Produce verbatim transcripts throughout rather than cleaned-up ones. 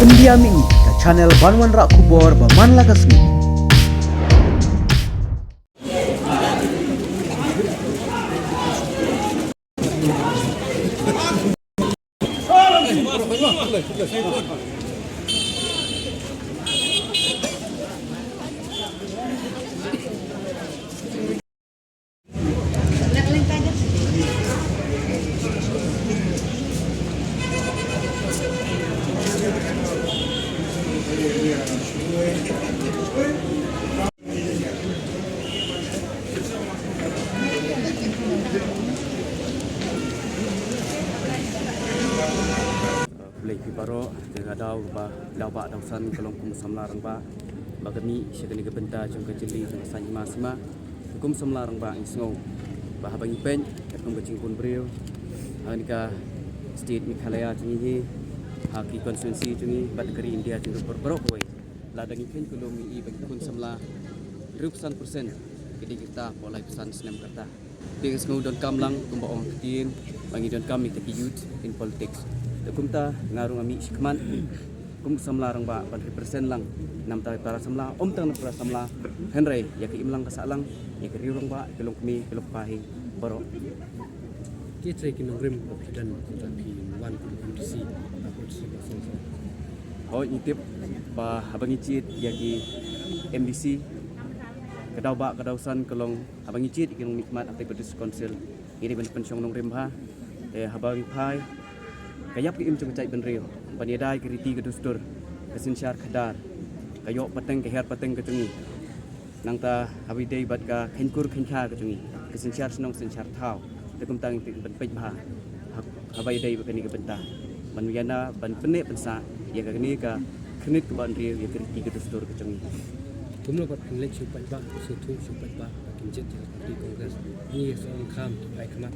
India Mih, ka channel ban wanrah khubor ba man la ka sngi. Khublei phi baroh, te ka daw ba, daw ba daw san ka long kum samla rangbah ba ka mih sha kane ka bynta jong ka jylliew jong ka saiñ hima sima. Kum samla rangbah ngi sngew ba haba ngi peit katkum ka jingbun briew ha kane ka state Meghalaya jong ngi hi, ha ki constituency jong ngi bad ka ri India jong ngi baroh kawei, lada ngi kheiñ kulum ngi i ba ki khun samla hynriewphew san percent ki dei ki rta hapoh laiphew san snem ka rta. Te ka sngew donkam lang kumba ong ha ka ktien ba ngi donkam ïa kita ki youth in politics. Te kumta nga ruh nga mih shakhmat kum u samla rangbah ban represent lang namar ïa ki para samla, ym tang ïa ki para samla, hynrei ïa ka imlang ka sahlang, ïa ka riew rangbah, ïa ki longkmie, ïa ki longkpa hi baroh. Ki trei ki nongrim ba phi don, ba phi wan kum u M D C, ba phi trei ba song song. Hooid, ngi tip ba haba ngi jied ïa ki M D C, ka daw ba ka daw san ka long haba ngi jied ïa ki nongmihkhmat ha ka District Council, ngi dei ban pynshong nongrim bha. Te haba ngi phai, ka ïap ka im jong ka jaitbynriew ban ïada ïa ki riti ka dustur, ka synshar khadar, ka ïoh pateng ka hiar pateng ka jong ngi. Nangta haba ïadei bad ka kheiñkur kheiñkha ka jong ngi, ka synshar shnong synshar thaw, te kumta ngi ban peit bha ha, haba ïadei bad kane ka bynta ban ïada ban pynneh pynsah ïa kane ka khyrnit kaba hynriew, ïa ka riti ka dustur ka jong ngi. Kumno pat phin leit shu paidbah, shu thuh shu paidbah ba kin jied ïa ka party Congress? Ngi ïa shu ong kham, to phai khmat.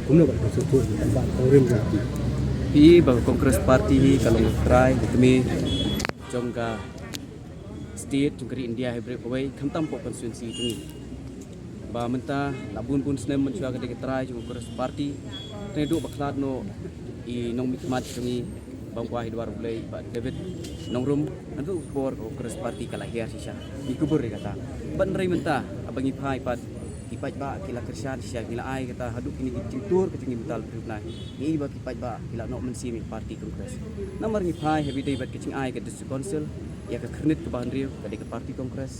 Kumno pat phin shu thuh ïa ka paidbah, ka rim ka. Phi i ba ka Congress Party hi ka long ka trai ka kmie jong ka state jong ka ri India hi baroh kawei, khamtam hapoh constituency jong ngi. Ba mynta la bun bun snem mynshuwa ka dei ka trai jong ka Congress Party. Te naduh ba khlad noh i nongmihkhmat jong ngi, ba ong kwah hi dwar U Blei, Bah David Nongrum, naduh ka por ka Congress Party ka la hiar shisha. Ngi kubur ïa kata. Bad hynrei mynta haba ngi phai pat, ki paidbah ki la kyrshan shisha, ngi la ai kata haduh kine ki jingtur ka jong ngi mynta la pyrkhat. Ngi i ba ki paidbah ki la noh mynsiem ïa ka party Congress. Namar ngi phai haba ïadei bad ka jingai ka District Council ïa ka khyrnit kaba hynriew ka dei ka party Congress.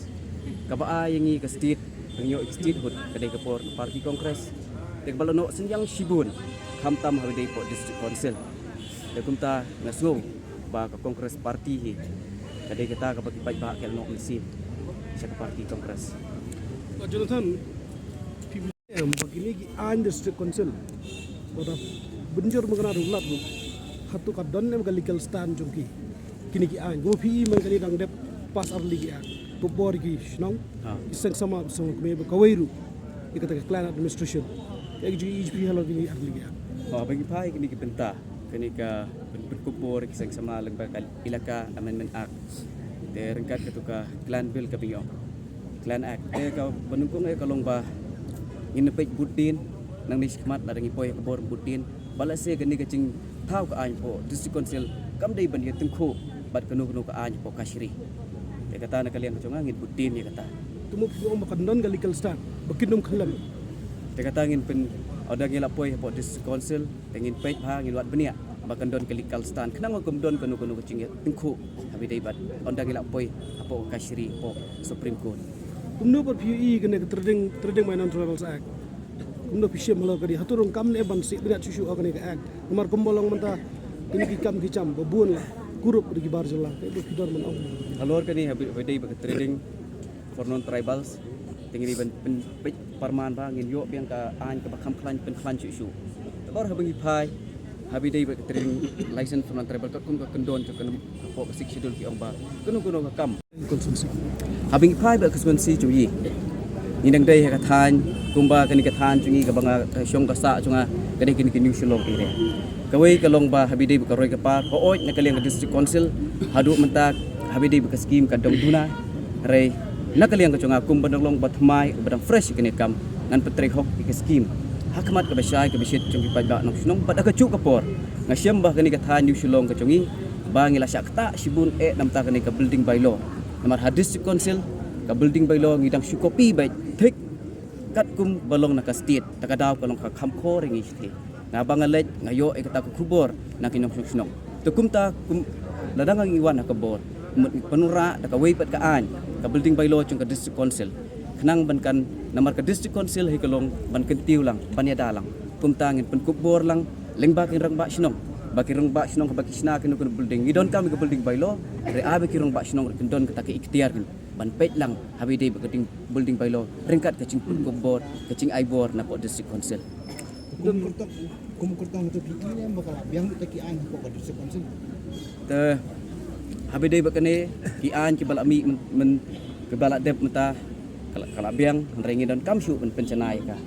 Kaba ai ïa ngi ka state, ban ïoh ïa ka statehood ka dei ka por ka party Congress. Te kaba la noh synñiang shibun, khamtam haba ïadei hapoh District Council. Te kumta nga sngew ba ka Congress Party hi ka dei kata kaba ki paidbah ki la noh mynsiem sha ka party Congress. Bah Jonathan, phi Em, ba kine ki aiñ District Council, ba da bynjur ma ka na ruh lad ruh, hato ka don em ka legal stand jong ki, kine ki aiñ? Kumba phi i man kane dang dep pass ar tylli ki act, ba bor ki shnong, ha, ki seng samla, seng kmie, ba kawei ruh ïa kata ka clan administration. Ka jong i phi halor kine ar tylli ki act? Ba ngi phai kine ki bynta, kane ka pyn, pynkup bor ki seng samla lyngba ka Elaka Amendment Act. Te ryngkat katu ka Clan Bill kaba ngi ong Clan Act. Te kaba nyngkong eh ka long ba ngin peit bud dien, nangne shakhmat lada ngi poi ha ka bor bud dien, ba lehse kane ka jingthaw ka aiñ hapoh District Council kam dei ban ïa tyngkhuh bad kano kano ka aiñ hapoh Kashari. Te kata na ka liang ka jong nga ngin bud dien ïa kata. Te mo phi ong ba kan don ka legal stand ba kin ym khyllem? Te kata ngin pyn, lada ngi la poi hapoh District Council, te ngin peit bha, ngin wad bniah ba kan don ka legal stand, khnang ba kam don kano kano ka jingïatyngkhuh haba ïadei bad ynda ngi la poi hapoh ka Kashari hapoh Supreme Court. Kumno pat phi ïohi kane ka Trading, Trading by Non-Tribals Act? Kumno phi shem halor kane? Hato ruh kam ne ban sih bniah shuh shuh ha kane ka act? Namar kumba long mynta kine ki kam ki jam ba bun la kurup da ki bar jylla, kaei ba phi don ban ong halor kane haba ïadei bad ka Trading for Non-Tribals, te ngin ïa ban pyn, peit pyrman ba ngin ïoh biang ka aiñ kaba kham khlaiñ pynkhlaiñ shuh shuh. Te baroh haba ngi phai, haba ïadei bad ka Trading License for Non-Tribal, katkum ka kyndon jong ka hapoh ka Sixth Schedule ki ong ba kano kano ka kam. Haba ngi phai bad ka constituency jong ngi, ngi dang dei ha ka thaiñ, kumba kane ka thaiñ jong ngi kaba nga, ka shong ka sah jong nga ka dei kane ka New Shillong area. Kawei ka long ba haba ïadei bad ka roi ka par, hooid na ka liang ka District Council haduh mynta haba ïadei bad ka scheme ka dang duna. Hynrei na ka liang ka jong nga kum ba dang long ba thymmai, ba dang fresh kane ka kam, ngan pyntrei hok ïa ka scheme ha khmat kaba shai kaba shit jong ki paidbah nongshong shnong bad ha kajuh ka por Nga shem ba kane ka thaiñ New Shillong ka jong ngi ba ngi la shah ktah shibun eh namar kane ka building bylaw. Namar ha District Council ka building bylaw ngi dang shu copy beit thik katkum ba long na ka state, ta ka daw ka long ka kham khor ïa ngi shatei. Nga ba nga leit nga ïoh ïa kata ka khubor na ki nongshong shnong. Te kumta kum lada ngi wan ha ka bor, mut ngi pynurah da kawei pat ka aiñ, ka building bylaw jong ka District Council. Khnang ban kan, namar ka District Council hi ka long ban kyntiew lang, ban ïada lang. Kumta ngin pynkup bor lang lyngba ki rangbah shnong, ba ki rangbah shnong ba ki shna kino kino building. Ngi donkam ïa ka building bylaw, hynrei ai ba ki rangbah shnong ruh kin don kata ka iktiar kin ban peit lang haba ïadei bad ka ding building bylaw ryngkat ka jingpynkup bor, ka jingai bor na ka District Council. Kum kyrtong, kum kyrtong to ki ne ba ka la biang to ki aiñ ko ka District Council. Te haba ïadei bad kane ki aiñ kiba la mih myn, myn, kiba la dep mynta ka la, ka la biang, hynrei ngi donkam shuh ban pynshna ïa ka.